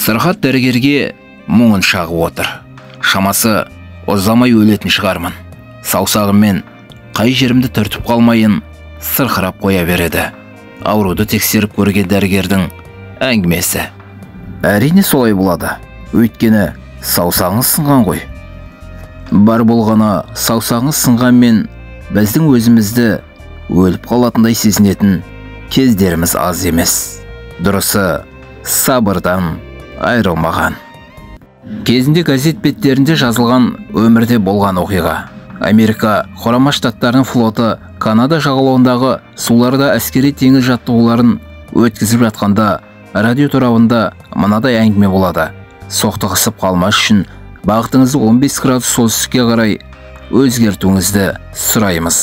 Сырқат дәрігерге мұңын шағып отыр. Шамасы ұзамай өлетін шығармын. Саусағыммен қай жерімді түртіп қалмайын, сырқырап қоя береді. Ауруды тексеріп көрген дәрігердің әңгімесі. Әрине солай болады. Өйткені саусағыңыз сынған ғой. Бар болғаны саусағыңыз сынғанмен біздің өзімізді өліп қалатындай сезінетін кездеріміз аз емес. Дұрысы, сабырдан айырылмаған. Кезінде газет беттерінде жазылған өмірде болған оқиға. Америка Құрама Штаттарының флоты Канада жағалауындағы суларда әскери теңіз жаттығуларын өткізіп жатқанда радио торабында мынадай әңгіме болады. Соқтығысып қалмас үшін бағытыңызды 15 градус солтүстікке қарай өзгертуіңізді сұраймыз.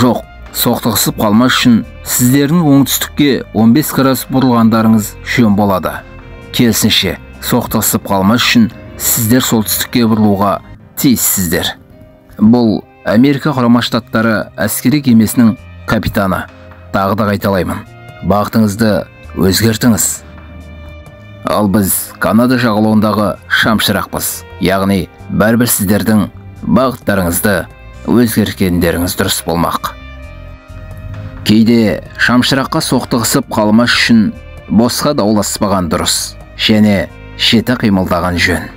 Жоқ, соқтығысып қалмас үшін сіздердің оңтүстікке 15 градус бұрылғандарыңыз жөн болады. Керісінше, соқтығысып қалмас үшін сіздер солтүстікке бұрылуға тиіссіздер. Бұл Америка Құрама Штаттары әскери кемесінің капитаны. Тағы да қайталаймын. Бағытыңызды өзгертіңіз. Ал біз Канада жағалауындағы шамшырақпыз. Яғни бәрібір сіздердің бағыттарыңызды өзгерткендеріңіз дұрыс болмақ. Кейде шамшыраққа соқтығысып қалмас үшін босқа дауласпаған дұрыс және жеті қимылдаған жөн.